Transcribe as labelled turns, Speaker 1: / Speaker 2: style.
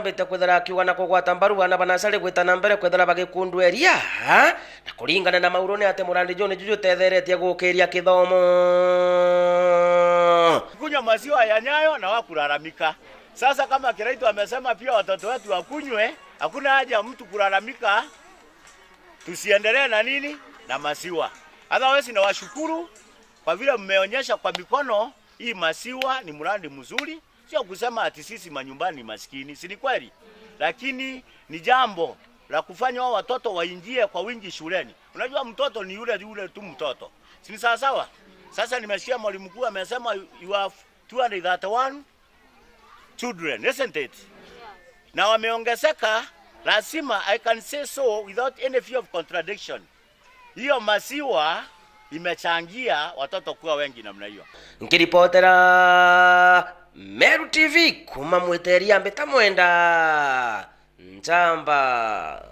Speaker 1: Mbite kwithira akiuga na kugwata mbaru ana banasari gwitana mbere kwithira bagikundweria na kuringana na mauro ni ati murandi John Juju utetheretie gukiria kithomo.
Speaker 2: Kunywa maziwa ya Nyayo na wakulalamika. Sasa kama Kiraitu amesema pia watoto wetu wakunywe, hakuna haja mtu kulalamika. Tusiendelee na nini na maziwa. Otherwise nawashukuru kwa vile mmeonyesha kwa mikono hii maziwa ni mradi mzuri. Sio kusema ati sisi manyumbani ni maskini, si ni kweli? Lakini ni jambo la kufanya wao watoto waingie kwa wingi shuleni. Unajua mtoto ni yule yule tu mtoto, si ni sawa sawa? Sasa nimesikia mwalimu mkuu amesema you have 231 children, isn't it? Na wameongezeka, lazima I can say so without any fear of contradiction. Hiyo maziwa imechangia watoto kuwa wengi namna hiyo.
Speaker 1: Nkiripotera Meru TV kuma mwiteria mbita mwenda Nchamba.